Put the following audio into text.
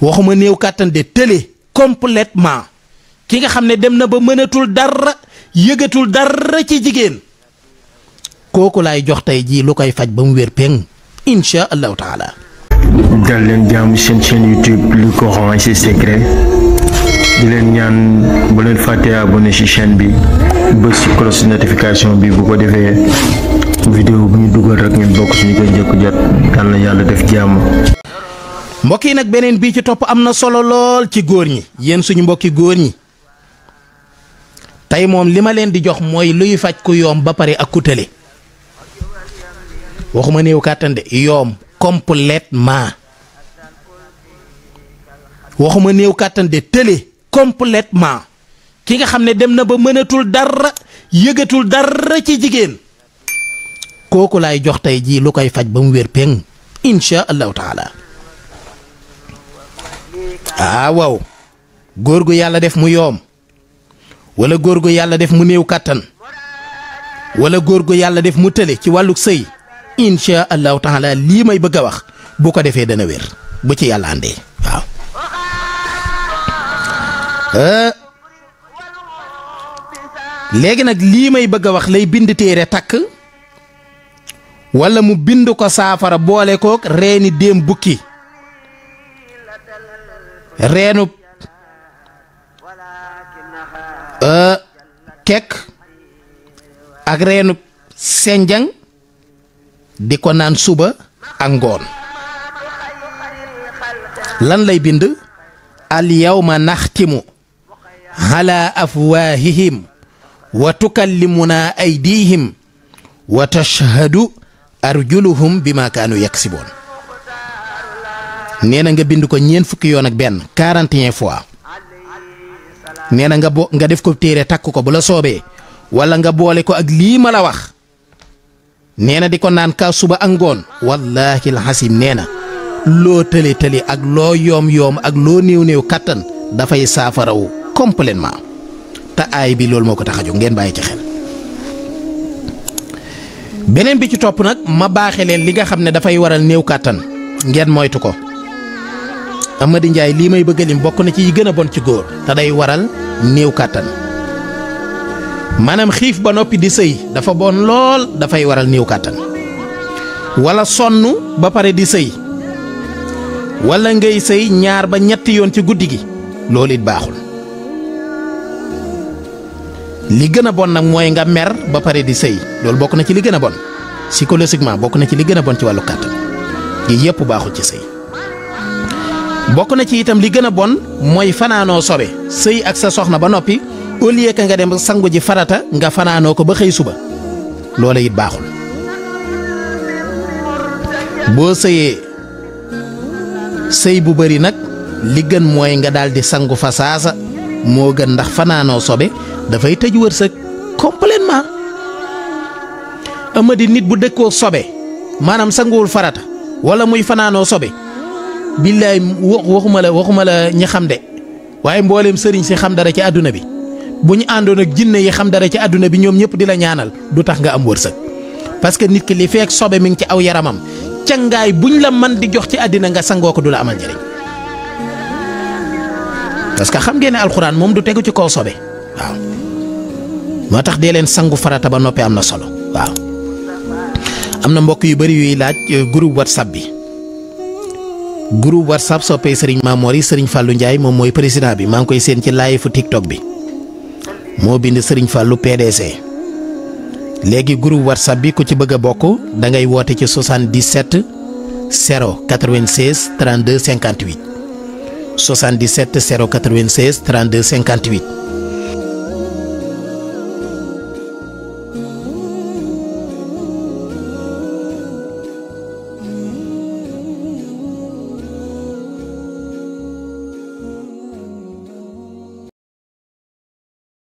waxuma néew kàttan de tële complètement ki nga xam ne dem na ba mënatul dara yëgatul dara ci jigéen kooku laay jox tey jii lu koy faj ba mu wér peng insha allahu taala. dal leen jàmm seen chaîne YouTube Luc Coran et ses secrets di leen ñaan bu leen fàttee abonné ci chaîne bi bës ci cloche notification bi bu ko defee vidéo bu ñu dugal rek ngeen bokk ci ñu koy njëkk jot yal na yàlla def jàmm. mbokk yi nag beneen bii ci topp am na solo lool ci góor ñi yéen suñu mbokki góor ñi tey moom li ma leen di jox mooy luy faj ku yoom ba pare ak ku tële waxuma néew kàttan de yoom complètement waxuma néew kàttan de tële complètement ki nga xam ne dem na ba mënatul dara yëgatul dara ci jigéen kooku laay jox tey jii lu koy faj ba mu wér peng insha allahu taala. waaw góor gu yàlla def mu yoom wala góor gu yàlla def mu néew kàttan wala góor gu yàlla def mu tële ci wàlluk sëy insha allahu taala lii may bëgg a wax bu ko defee dana wér bu ci yàlla àndee waaw. léegi nag lii may bëgg a wax lay bind téere takk wala mu bind ko saafara boole kook reeni déem bukki reenu kekk ak reenu senjang di ko naan suba ak ngoon lan lay bind al yawma naxtimu ala afwaahihim wa tukallimuna aydihim wa tashhadu arjuluhum bima kaanu yaksiboon nee na nga bind ko ñeent fukki yoon ak benn 41 fois nee na nga def ko téere takk ko bu la soobee wala nga boole ko ak lii ma la wax nee na di ko naan ka suba ak ngoon wallahi alxasim nee na loo tële tële ak loo yoom yoom ak loo néew néew kattan dafay saafarawu complètement te aay bi loolu moo ko tax a jóg ngeen bàyyi ci xel. beneen bi ci topp nag ma baaxe leen li nga xam ne dafay waral néew kàttan ngeen moytu ko Amady Ndiaye lii may bëgg lim bokk na ci yi gën a bon ci góor te day waral néew kàttan maanaam xiif ba noppi di sëy dafa bon lool dafay waral néew kàttan wala sonn ba pare di sëy wala ngay sëy ñaar ba ñetti yoon ci guddi gi loolu it baaxul li gën a bon nag mooy nga mer ba pare di sëy loolu bokk na ci li gën a bon psychologiquement bokk na ci li gën a bon ci wàllu kàttan yi yëpp baaxul ci sëy bokk na ci itam li gën a bon mooy fanaanoo sobe sëy ak sa soxna ba noppi au lieu que nga dem sangu ji farata nga fanaanoo ko ba xëy suba loola it baaxul boo sëyee sëy bu bari nag li gën mooy nga daldi sangu fa saasa moo gën ndax fanaanoo sobe dafay tëj wërsëg complètement Amady nit bu dëkkoo sobe maanaam sanguwul farata wala muy fanaanoo sobe billaay waxuma la ñi xam de waaye mbooleem sëriñ si xam dara ci àdduna bi bu ñu àndoon ak jinne yi xam dara ci àdduna bi ñoom ñëpp di la ñaanal du tax nga am wërsëg parce que nit ki li fekk sobe mi ngi ci aw yaramam cangaay buñ la man di jox ci àddina nga sangoo ko du la amal njëriñ parce que xam ngeen ne alxuraan moom du tegu ci kaw sobe waaw moo tax dee leen sangu farata ba noppi am na solo waaw. am na mbokk yu bari yuy laaj groupe whatsapp bi groupe whatsapp soppee Serigne Mamor yi Serigne Fallou Ndiaye moom mooy président bi maa ngi koy seen ci live TikTok bi moo bind Serigne Fallou PDC léegi groupe whatsapp bi ku ci bëgg a bokk da ngay woote ci 77 096 32 58 77 096 32 58